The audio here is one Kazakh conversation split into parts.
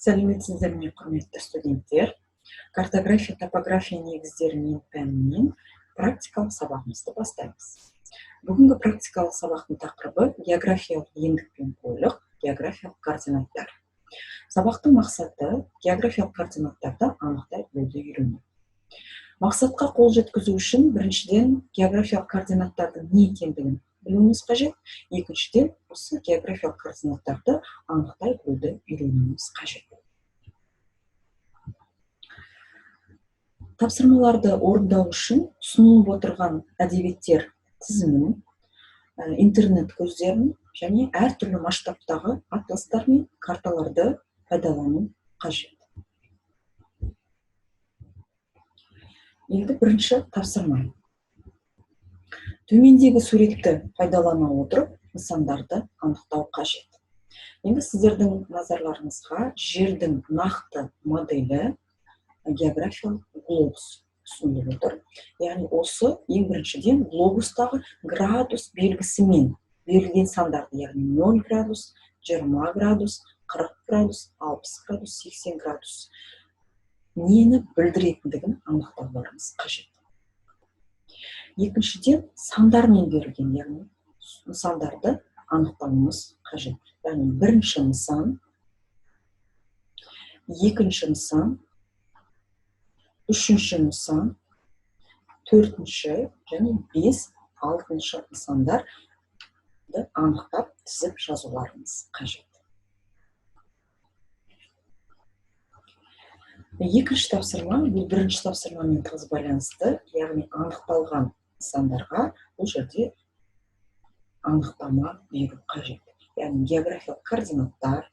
Сәлеметсіздер ме, құрметті студенттер! Картография, топография негіздерінен пәнінен практикалық сабағымызды бастаймыз. Бүгінгі практикалық сабақтың тақырыбы географиялық ендік пен бойлық, географиялық координаттар. Сабақтың мақсаты географиялық координаттарды анықтай білуді үйрену. Мақсатқа қол жеткізу үшін біріншіден географиялық координаттардың не екендігін білуіміз қажет, екіншіден осы географиялық координаттарды анықтай білуді үйренуіміз қажет. Тапсырмаларды орындау үшін ұсынылып отырған әдебиеттер тізімін, интернет көздерін және әртүрлі масштабтағы атластар мен карталарды пайдалану қажет. Енді бірінші тапсырма. Төмендегі суретті пайдалана отырып, нысандарды анықтау қажет. Енді сіздердің назарларыңызға жердің нақты моделі географиялық глобус ұсынылып отыр. Яғни осы ең біріншіден глобустағы градус белгісімен берілген сандарды, яғни 0 градус, 20 градус, 40 градус, 60 градус, 80 градус нені білдіретіндігін анықтауларыңыз қажет. Екіншіден, сандармен берілген, яғни нысандарды анықтауымыз қажет. Яғни бірінші нысан, екінші нысан, үшінші нысан, төртінші және 5, алтыншы нысандарды анықтап тізіп жазуларыңыз қажет. Екінші тапсырма, бұл бірінші тапсырмамен тығыз байланысты, яғни анықталған нысандарға бұл жерде анықтама беру қажет. Яғни географиялық координаттар,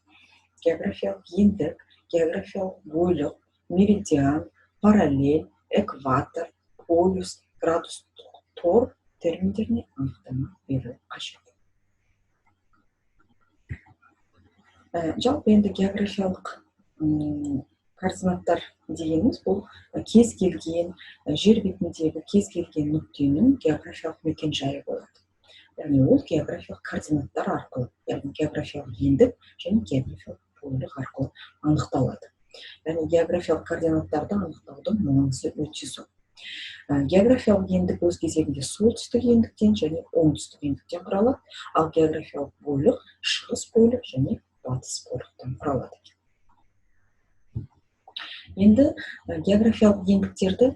географиялық ендік, географиялық бойлық, меридиан, параллель, экватор, полюс, градустық тор терминдеріне анықтама беру қажет. Жалпы енді географиялық координаттар дегеніміз бұл кез келген жер бетіндегі кез келген нүктенің географиялық мекен-жайы болады. Яғни ол географиялық координаттар арқылы, яғни географиялық ендік және географиялық бойлық арқылы анықталады. Яғни географиялық координаттарды анықтаудың маңызы өте зор. Географиялық ендік өз кезегінде солтүстік ендіктен және оңтүстік ендіктен құралады, ал географиялық бойлық шығыс бойлық және батыс бойлықтан құралады екен. Енді географиялық ендіктерді,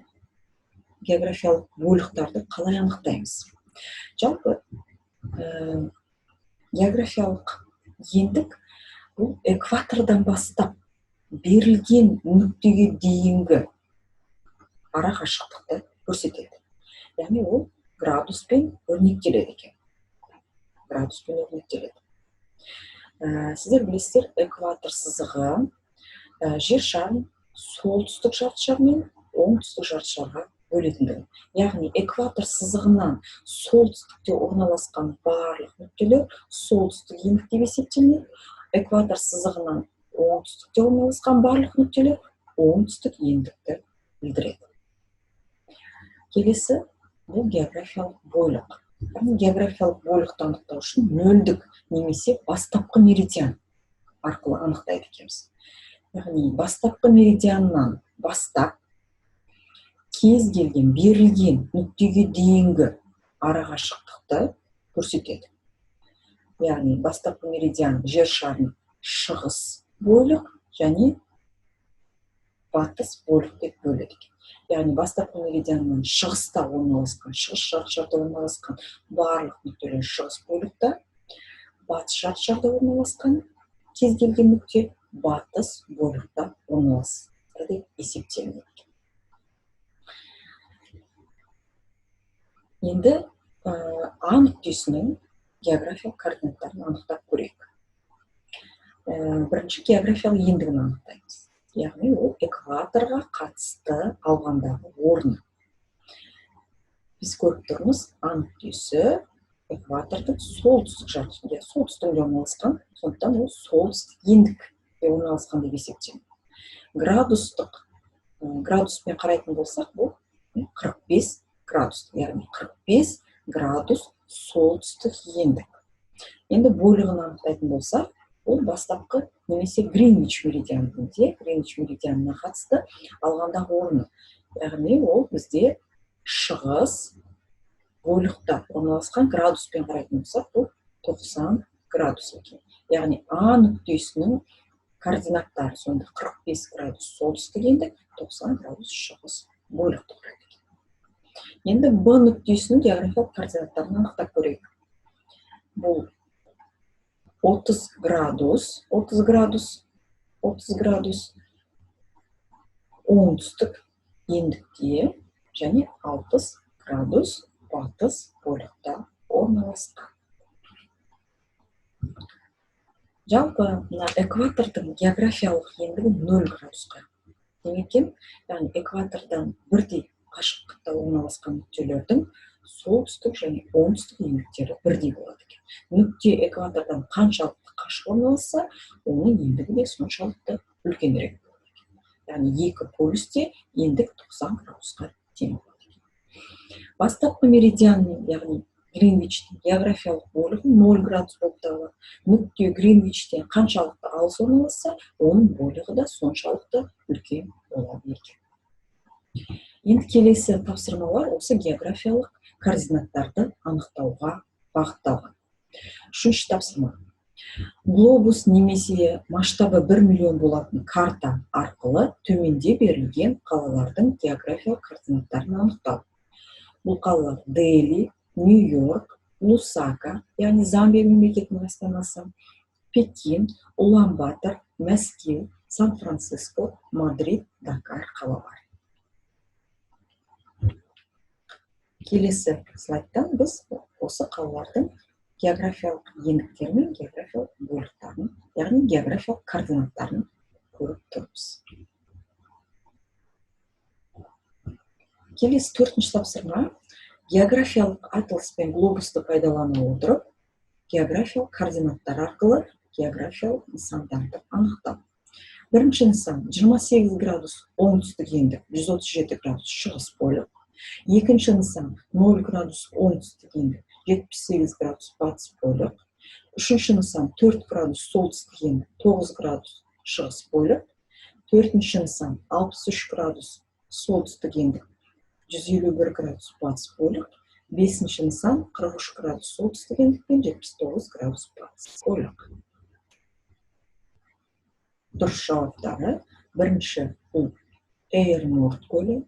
географиялық бойлықтарды қалай анықтаймыз? Жалпы географиялық ендік бұл экватордан бастап берілген нүктеге дейінгі ара қашықтықты көрсетеді. Яғни ол градуспен өрнектеледі екен. Градуспен өрнектеледі. Сіздер білесіздер, экватор сызығы жер шарын солтүстік жарты шар мен оңтүстік жарты шарға бөлетіндігін. Яғни экватор сызығынан солтүстікте орналасқан барлық нүктелер солтүстік ендік деп есептелінеді. Экватор сызығынан оңтүстікте орналасқан барлық нүктелер оңтүстік ендікті білдіреді. Келесі бұл географиялық бойлық. Яғни географиялық бойлықты анықтау үшін нөлдік немесе бастапқы меридиан арқылы анықтайды екенбіз. Яғни бастапқы меридианнан бастап кез келген берілген нүктеге дейінгі арақашықтықты көрсетеді. Яғни бастапқы меридиан жер шарын шығыс бойлық және батыс бойлық деп бөледі екен. Яғни бастапқы меридианнан шығыста орналасқан, шығыс жарты шарда орналасқан барлық нүктелер шығыс бойлықта, батыс жарты шарда орналасқан кез келген нүкте батыс бойлықта орналасты деп есептелінеді. Енді А нүктесінің географиялық координаттарын анықтап көрейік. Бірінші географиялық ендігін анықтаймыз. Яғни ол экваторға қатысты алғандағы орны. Біз көріп тұрмыз, А нүктесі экватордың солтүстік жартысында, солтүстігінде орналасқан, сондықтан ол солтүстік ендікте орналасқан деп есептелінеді. Градуспен қарайтын болсақ, бұл 45 градус, яғни 45 градус солтүстік ендік. Енді бойлығын анықтайтын болсақ, Ол бастапқы немесе Гринвич меридианы, Гринвич меридианына қатысты алғандағы орны. Яғни ол бізде шығыс бойлықта орналасқан, градуспен қарайтын болсақ, бұл 90 градус екен. Яғни А нүктесінің координаттары сонда 45 градус солтүстік ендік, 90 градус шығыс бойлықты құрайды екен. Енді Б нүктесінің географиялық координаттарын анықтап көрейік. Бұл 30 градус, 30 градус, 30 градус оңтүстік ендікте және 60 градус батыс бойлықта орналасқан. Жалпы мына экватордың географиялық ендігі 0 градусқа тең екен. Яғни экватордан бірдей қашықтықта орналасқан нүктелердің солтүстік және оңтүстік ендіктері бірдей болады екен. Нүкте экватордан қаншалықты қашық орналасса, оның ендігі де соншалықты үлкенірек болады екен. Яғни екі полюсте ендік 90 градусқа тең болады екен. Бастапқы меридианның, яғни Гринвичтің географиялық бойлығы 0 градус болып табылады. Нүкте Гринвичтен қаншалықты алыс орналасса, оның бойлығы да соншалықты үлкен болады екен. Енді келесі тапсырмалар осы географиялық координаттарды анықтауға бағытталған. Үшінші тапсырма. Глобус немесе масштабы 1 миллион болатын карта арқылы төменде берілген қалалардың географиялық координаттарын анықтау. Бұл қалалар Дели, Нью-Йорк, Лусака, яғни Замбия мемлекетінің астанасы, Пекин, Улан-Батор, Мәскеу, Сан-Франциско, Мадрид, Дакар қалалары. Келесі слайдтан біз осы қалалардың географиялық ендіктері мен географиялық бойлықтарын, яғни географиялық координаттарын көріп тұрмыз. Келесі төртінші тапсырма. Географиялық атлас пен глобусты пайдалана отырып, географиялық координаттар арқылы географиялық нысандарды анықтау. Бірінші нысан 28 градус оңтүстік ендік, 137 градус шығыс бойлық. Екінші нысан 0 градус оңтүстік ендік, 78 градус батыс бойлық. Үшінші нысан 4 градус солтүстік ендік, 9 градус шығыс бойлық. Төртінші нысан 63 градус солтүстік ендік, 151 градус батыс бойлық. Бесінші нысан 43 градус солтүстік ендік пен 79 градус батыс бойлық. Дұрыс жауаптары: бірінші бұл Эйр Норд көлі,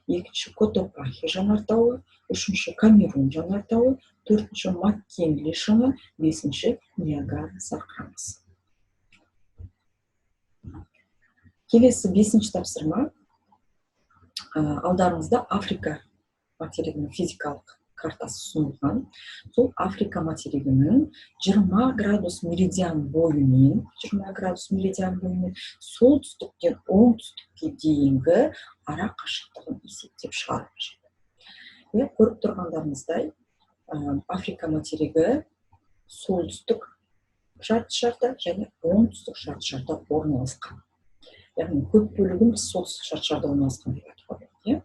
екінші Котопахи жанартауы, үшінші Камерун жанартауы, төртінші Маккинли шыңы, бесінші Ниагара сарқырамасы. Келесі бесінші тапсырма. Алдарыңызда Африка материгінің физикалық картасы ұсынылған. Сол Африка материгінің 20 градус меридиан бойымен, 20 градус меридиан бойымен солтүстіктен оңтүстікке дейінгі ара қашықтығын есептеп шығару қажет. Көріп тұрғандарыңыздай, Африка материгі солтүстік жарты шарда және оңтүстік жарты шарда орналасқан. Яғни көп бөлігін біз солтүстік жарты шарда орналасқан деп айтуға болады.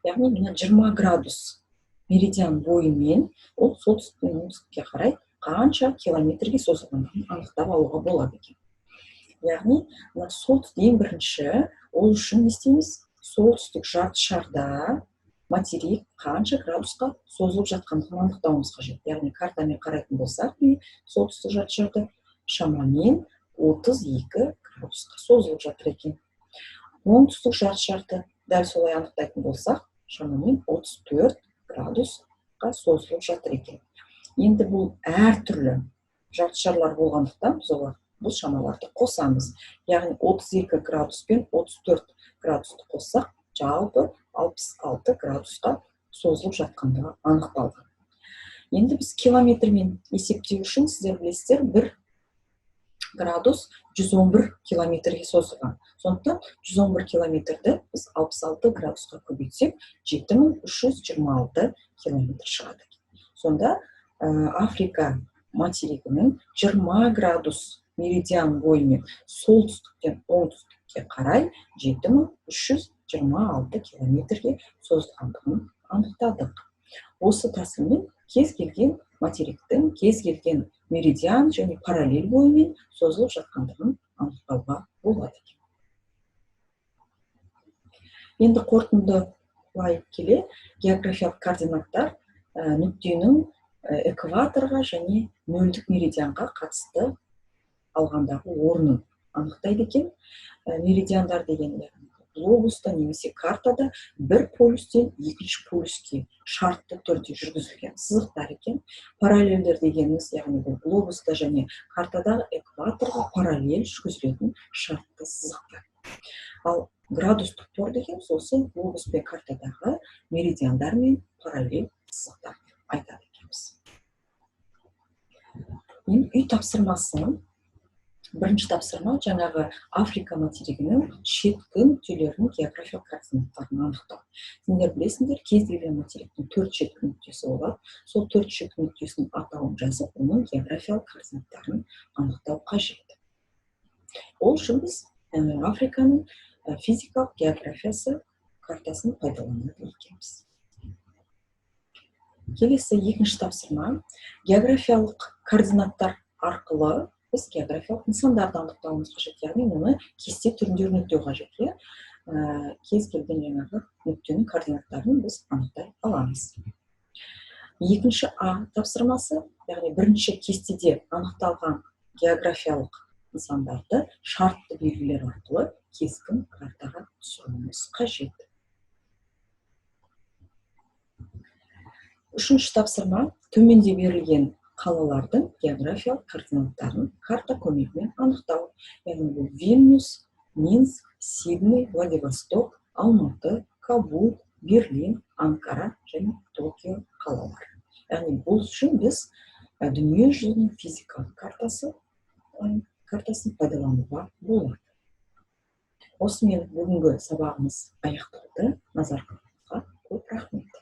Яғни мына 20 градус меридиан бойымен ол солтүстіктен оңтүстікке қарай қанша километрге созылғандығын анықтап алуға болады екен. Яғни мына солтүстік ең бірінші ол үшін не істейміз? Солтүстік жарты шарда материк қанша градусқа созылып жатқандығын анықтауымыз қажет. Яғни картамен қарайтын болсақ, солтүстік жарты шарда шамамен 32 градусқа созылып жатыр екен. Оңтүстік жарты шарды дәл солай анықтайтын болсақ, шамамен 34 градусқа созылып жатыр екен. Енді бұл әртүрлі жарты шарлар болғандықтан біз олар бұл шамаларды қосамыз. Яғни 32 градус пен 34 градусты қоссақ, жалпы 66 градусқа созылып жатқандығы анықталған. Енді біз километрмен есептеу үшін сіздер білесіздер, 1 градус 111 километрге созылған. Сондықтан 111 километрді біз 66 градусқа көбейтсек, 7326 километр шығады. Сонда Африка материгінің 20 градус меридиан бойымен солтүстіктен оңтүстікке қарай 7326 километрге созылғандығын анықтадық. Осы тәсілмен кез келген материктің, кез келген Меридиан және параллель бойымен созылып жатқандығын анықтауға болады екен. Енді қорытындылай келе, географиялық координаттар нүктенің экваторға және нөлдік меридианға қатысты алғандағы орнын анықтайды екен. Меридиандар деген глобуста немесе картада бір полюстен екінші полюске шартты түрде жүргізілген сызықтар екен. Параллельдер дегеніміз, яғни бұл глобуста және картадағы экваторға параллель жүргізілетін шартты сызықтар. Ал градустық тор дегеніміз осы глобус пен картадағы меридиандар мен параллель сызықтар деп айтады екенбіз. Енді үй тапсырмасы. Бірінші тапсырма жаңағы Африка материгінің шеткі нүктелерінің географиялық координаттарын анықтау. Сендер білесіңдер, кез келген материктің 4 шеткі нүктесі болады. Сол 4 шеткі нүктесінің атауын жазып, оның географиялық координаттарын анықтау қажет. Ол үшін біз Африканың физикалық географиясы картасын пайдаланады екенбіз. Келесі екінші тапсырма географиялық координаттар арқылы біз географиялық нысандарды анықтауымыз қажет, яғни оны кесте түрінде өрнектеу қажет. Кез келген жаңағы нүктенің координаттарын біз анықтай аламыз. Екінші А тапсырмасы, яғни бірінші кестеде анықталған географиялық нысандарды шартты белгілер арқылы кескін картаға түсіруіміз қажет. Үшінші тапсырма төменде берілген қалалардың географиялық координаттарын карта көмегімен анықтау. Яғни бұл Вильнюс, Минск, Сидней, Владивосток, Алматы, Кабул, Берлин, Анкара және Токио қалалары. Яғни бұл үшін біз дүние жүзінің физикалық картасын пайдалануға болады. Осымен бүгінгі сабағымыз аяқталды. Назарларыңызға көп рахмет.